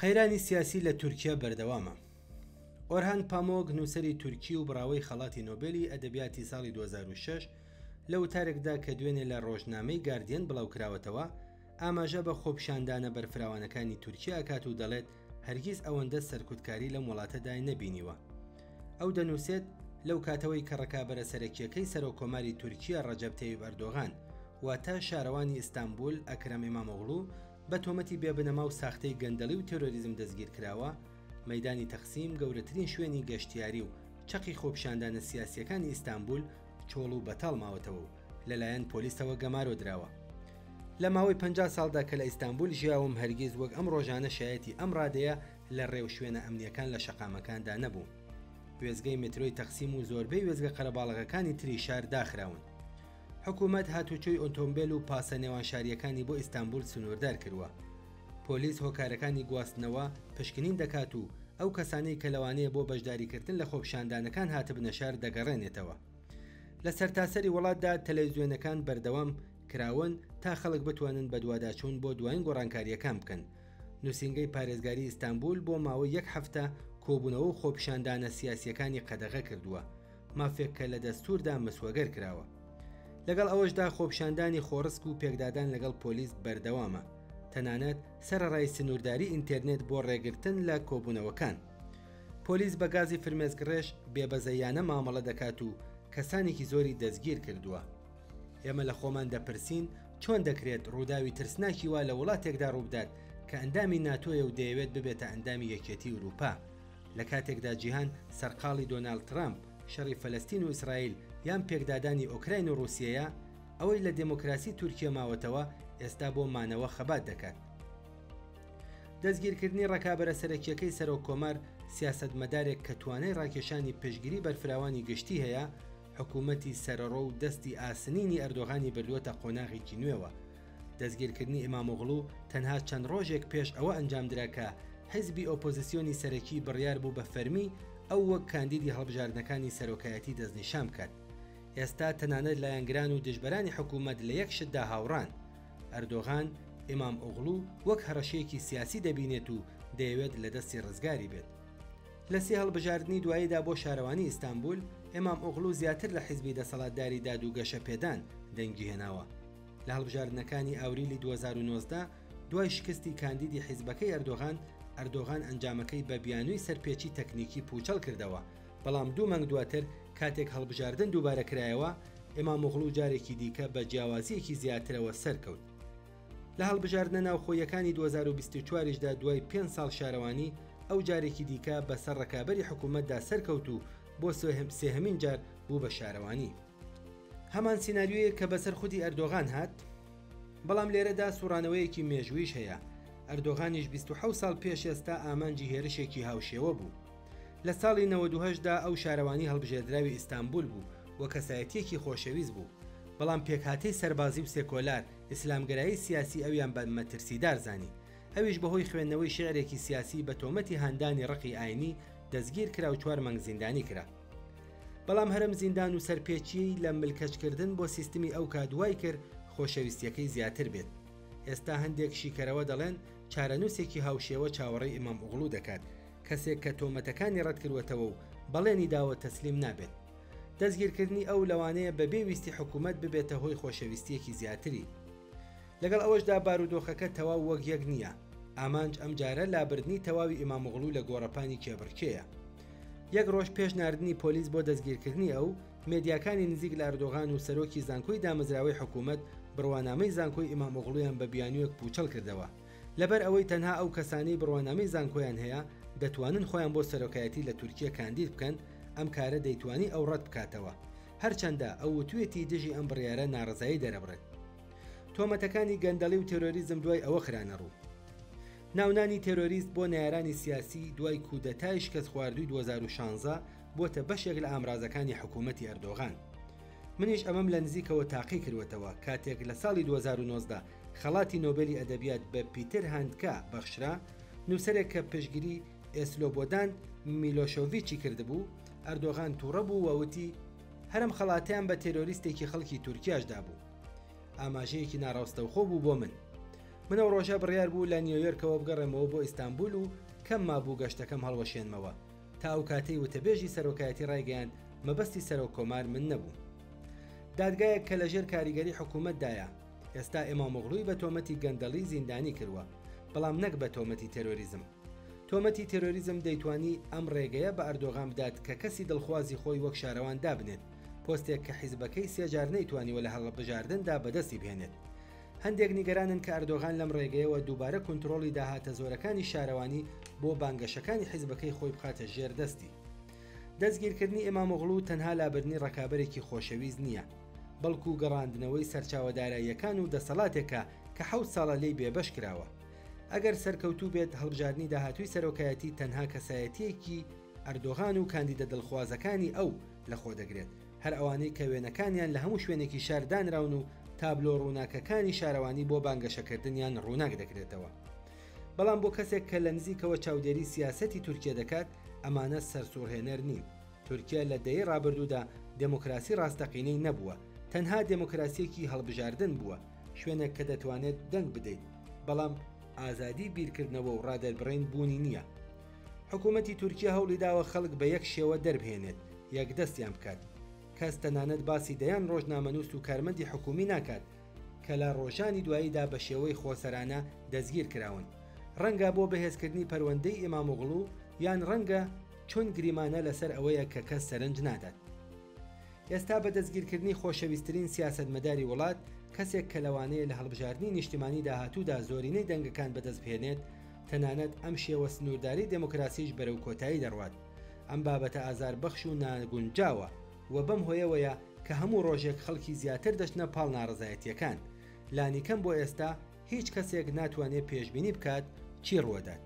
قەیرانی سیاسی لە تورکیا بەردەوامە. ئۆرهان پامۆک نووسەری تورکی و بڕاوەی خەڵاتی نۆبێلی ئەدەبیاتی ساڵی 2006 لە وتارێکدا کە دوێنێ لە ڕۆژنامەی گاردیەن بڵاوکراوەتەوە ئاماژە بە خۆپیشاندانە بەرفراوانەکانی تورکیا ئەکات و دەڵێت هەرگیز ئەوەندە سەرکوتکاری لەم وڵاتەدا نەبینیوە. ئەو دەنووسێت لەو کاتەوەی کە ڕکابەرە سەرەکییەکەی سەرۆککۆماری تورکیا ڕەجەب تەیب ئەردۆغان واتە شارەوانی ئیستانبول ئەکرەم ئیمامئۆغڵو بە تۆمەتی بێ بنەما و ساختەی گەندەڵی و تێرۆریزم دەستگیرکراوە، مەیدانی تەقسیم گەورەترین شوێنی گەشتیاری و چەقی خۆپیشاندانە سیاسییەکانی ئیستانبول چۆڵ و بەتاڵ ماوەتەوە و لەلایەن پۆلیسەوە گەمارۆ دراوە. لە ماوەی 50 ساڵدا کە لە ئیستانبول ژیاوم هەرگیز وەک ئەم ڕۆژانە شایەتی ئەم ڕادەیە لە ڕێوشوێنە ئەمنییەکان لە شەقامەکاندا نەبووم. وێستگەی مترۆی تەقسیم و زۆربەی وێستگە قەرەباڵغەکانی تری شار داخراون. حکوومەت هاتوچۆی ئۆتۆمبێل و پاسە نێوانشارییەکانی بۆ ئیستانبول سنووردار کرووە. پۆلیس هۆکارەکانی گواستنەوە پشکنین دەکات و ئەو کەسانەی کە لەوانەیە بۆ بەشداریکردن لە خۆپیشاندانەکان هاتبنە شار دەگەڕێنێتەوە. لە سەرتاسەری وڵاتدا تەلەویزیۆنەکان بەردەوام کراون تا خەڵک بتوانن بەدواداچوون بۆ دوایین گۆڕانکارییەکان بکەن. نووسینگەی پارێزگاری ئیستانبول بۆ ماوەی یەک هەفتە کۆبوونەوە و خۆپیشاندانە سیاسییەکانی قەدەغە کردووە. مافێک کە لە دەستووردا مسوەگەر کراوە. لەگەڵ ئەوەشدا خۆپیشاندانی خۆڕسک و پێکدادان لەگەڵ پۆلیس بەردەوامە، تەنانەت سەرەڕای سنوورداری ئینتێرنێت بۆ ڕێگرتن لە کۆبوونەوەکان. پۆلیس بە گازی فرمێسکڕێژ بێبەزەییانە مامەڵە دەکات و کەسانێکی زۆری دەستگیر کردووە. ئێمە لە خۆمان دەپرسین چۆن دەکرێت ڕووداوی ترسناکی وا لە وڵاتێکدا ڕووبدات کە ئەندامی ناتۆیە و دەیەوێت ببێتە ئەندامی یەکێتی ئورووپا؟ لە کاتێکدا جیهان سەرقاڵی دۆناڵد ترامپ، شەڕی فەلەستین و ئیسرائیل یان پێکدادانی ئۆکراین و ڕووسیەیە، ئەوەی لە دێمۆکراسی تورکیە ماوەتەوە ئێستا بۆ مانەوە خەبات دەکات. دەستگیرکردنی ڕەکابەرە سەرەکیەکەی سەرۆک کۆمار، سیاسەتمەدارێک کە توانای ڕاکێشانی پشتگری بەرفراوانی گشتی هەیە، حکوومەتی سەرەڕۆ و دەستی ئاسنینی ئەردۆغانی بردووەتە قۆناغێکی نوێوە. دەستگیرکردنی ئیمامئۆغڵو تەنها چەند ڕۆژێک پێش ئەوە ئەنجامدرا کە حیزبی ئۆپۆزسیۆنی سەرەکی بڕیار بوو بە فەرمی ئەو وەک کاندیدی هەڵبژاردنەکانی سەرۆکایەتی دەستنیشان بکات. ئێستا تەنانەت لایەنگران و دژبەرانی حکوومەت لە یەک شتدا هاوڕان، ئەردۆغان ئیمامئۆغڵو وەک هەڕەشەیەکی سیاسی دەبینێت و دەیەوێت لە دەستی ڕزگاری بێت. لە سێ هەڵبژاردنی دواییدا بۆ شارەوانی ئیستانبول، ئیمامئۆغڵو زیاتر لە حیزبی دەسەڵاتداری داد و گەشەپێدان دەنگی هێناوە. لە هەڵبژاردنەکانی ئاوریلی 2019 دوای شکستی کاندیدی حیزبەکەی ئەردۆغان، ئەردۆغان ئەنجامەکەی بە بیانووی سەرپێچی تەکنیکی پووچەڵ کردەوە، بەڵام دوو مانگ دواتر کاتێک هەڵبژاردن دووبارە کرایەوە، ئیمامئۆغڵو جارێکی دیکە بە جیاوازییەکی زیاترەوە سەرکەوت. لە هەڵبژاردنە ناوخۆییەکانی 2024 یشدا دوای پێنج ساڵ شارەوانی، ئەو جارێکی دیکە بەسەر ڕکابەری حکوومەتدا سەرکەوت و بۆ سێهەمین جار بوو بە شارەوانی. هەمان سیناریۆیەک کە بەسەر خودی ئەردۆغان هات، بەڵام لێرەدا سوڕانەوەیەکی مێژوویش هەیە، ئەردۆغانیش 27 ساڵ پێش ئێستا ئامانجی هێرشێکی هاوشێوە بوو. لە ساڵی 98 دا ئەو شارەوانی هەڵبژێردراوی ئیستانبول بوو و کەسایەتییەکی خۆشەویست بوو، بەڵام پێکهاتەی سەربازی و سێکۆلار، ئیسلامگەرایی سیاسی ئەویان بە مەترسیدار زانی. ئەویش بەهۆی خوێندنەوەی شیعرێکی سیاسی بە تۆمەتی هاندانی ڕقی ئاینی دەستگیر کرا و چوار مانگ زیندانی کرا. بەڵام هەرەم زیندان و سەرپێچیی لە ملکەچکردن بۆ سیستمی ئەو کات وای کرد خۆشەویستییەکەی زیاتر بێت. ئێستا هەندێک شیکەرەوە دەڵێن چارەنووسێکی هاوشێوە چاوەڕێی ئیمامئۆغڵو دەکات، کەسێک کە تۆمەتەکانی ڕەتکردووەتەوە و بەڵێنی داوە تەسلیم نابێت. دەستگیرکردنی ئەو لەوانەیە بەبێ ویستی حکوومەت ببێتە هۆی خۆشەویستییەکی زیاتری. لەگەڵ ئەوەشدا بارودۆخەکە تەواو وەک یەک نییە، ئامانج ئەمجارە لابردنی تەواوی ئیمامئۆغڵو لە گۆڕەپانی کێبڕکێیە. یەک ڕۆژ پێش ناردنی پۆلیس بۆ دەستگیرکردنی ئەو، مێدیاکانی نزیک لە ئەردۆغان و سەرۆکی زانکۆی دامەزراوەی حکوومەت بڕوانامەی زانکۆی ئیمامئۆغڵویان بە بیانوویەک پووچەڵ کردەوە. لەبەر ئەوەی تەنها ئەو کەسانەی بڕوانامەی زانکۆیان هەیە دەتوانن خۆیان بۆ سەرۆکایەتی لە تورکیە کاندید بکەن، ئەم کارە دەیتوانی ئەو ڕەت بکاتەوە. هەرچەندە ئەو وتویەتی دژی ئەم بڕیارە ناڕەزایی دەرەبڕێت. تۆمەتەکانی گەندەڵی و تێرۆریزم دوای ئەوە خرانە ڕوو. ناونانی تێرۆریست بۆ نەیارانی سیاسی دوای کودەتای شکستخواردووی 2016 بووەتە بەشێک لە ئامرازەکانی حکوومەتی ئەردۆغان. منیش ئەمەم لە نزیکەوە تاقی کردووەتەوە کاتێک لە ساڵی 2019 خەڵاتی نۆبێلی ئەدەبیات بە پیتر هاندکە بەخشرا، نووسەرێک کە پشتگری ئێسلۆبۆدان میلۆشۆڤیچی کردبوو، ئەردۆغان تووڕە بوو و وتی، هەر ئەم خەڵاتەیان بە تێرۆریستێکی خەڵکی تورکیاش دابوو. ئاماژەیەکی ناڕاستەوخۆ بوو بۆ من. من ئەو ڕۆژە بڕیار بوو لە نیۆیۆرکەوە بگەڕێمەوە بۆ ئیستانبول و کەم مابوو گەشتەکەم هەڵوەشێنمەوە تا ئەو کاتەی وتەبێژی سەرۆکایەتی ڕایگەیاند مەبەستی سەرۆک کۆمار من نەبووم. دادگایەک کە لەژێر کاریگەری حکوومەتدایە ئێستا ئیمامۆغڵوی بە تۆمەتی گەندەڵی زیندانی کرووە، بەڵام نەک بە تۆمەتی تێرۆریزم. تۆمەتی تێرۆریزم دەیتوانی ئەم ڕێگەیە بە ئەردۆغان بدات کە کەسی دڵخوازی خۆی وەک شارەوان دابنێت، پۆستێک کە حیزبەکەی سێ جار نەیتوانیوە لە هەڵبژاردندا بەدەستی بهێنێت. هەندێک نیگەرانن کە ئەردۆغان لەم ڕێگەیەوە دووبارە کونترۆڵی داهاتە زۆرەکانی شارەوانی بۆ بانگەشەکانی حیزبەکەی خۆی بخاتە ژێر دەستی. دەستگیرکردنی ئیمامۆغڵو تەنها لابردنی ڕەکابەرێکی خۆشەویست نییە، بەڵکو گەڕاندنەوەی سەرچاوە داراییەکان و دەسەڵاتێکە کە حەوت ساڵە لێی بێبەش کراوە. ئەگەر سەرکەوتوو بێت، هەڵبژاردنی داهاتووی سەرۆکایەتی تەنها کەسایەتییەکی ئەردۆغان و کاندیدە دڵخوازەکانی ئەو لەخۆدەگرێت، هەر ئەوانەی کە وێنەکانیان لە هەموو شوێنێکی شار دانراون و تابلۆ ڕووناکەکانی شارەوانی بۆ بانگەشەکردنیان ڕووناک دەکرێتەوە. بەڵام بۆ کەسێک کە لە نزیکەوە چاودێری سیاسەتی تورکیە دەکات، ئەمانە سەرسوڕهێنەر نین. تورکیە لە دەیەی ڕابردوودا دێموکراسی ڕاستەقینەی نەبووە، تەنها دێموکراسییەکی هەڵبژاردن بووە، شوێنێک کە دەتوانێت دەنگ بدەیت، بەڵام ئازادی بیرکردنەوە و ڕادەربڕین بوونی نییە. حکوومەتی تورکیە هەوڵی داوە خەڵک بە یەک شێوە دەربهێنێت، یەکدەستیان بکات. کەس تەنانەت باسی دەیان ڕۆژنامەنووس و کارمەندی حکوومی ناکات کە لە ڕۆژانی دواییدا بە شێوەی خۆسەرانە دەستگیر کراون. ڕەنگە بۆ بەهێزکردنی پەروەندەی ئیمامئۆغڵو یان ڕەنگە چون گریمانە لەسەر ئەوەیە کە کەس سەرنج نادات. ئێستا بە دەستگیرکردنی خۆشەویستترین سیاسەتمەداری وڵات، کەسێک کە لەوانەیە لە هەڵبژاردنی نیشتیمانی داهاتوودا زۆرینەی دەنگەکان بەدەستبهێنێت، تەنانەت ئەم شێوە سنووردارەی دێموکراسیش بەرەو کۆتایی دەڕوات. ئەم بابەتە ئازاربەخش و ناگونجاوە و بەم هۆیەوەیە کە هەموو ڕۆژێک خەڵکی زیاتر دەچنە پاڵ ناڕەزایەتییەکان. لانیکەم بۆ ئێستا هیچ کەسێک ناتوانێت پێشبینی بکات چی ڕووەدات.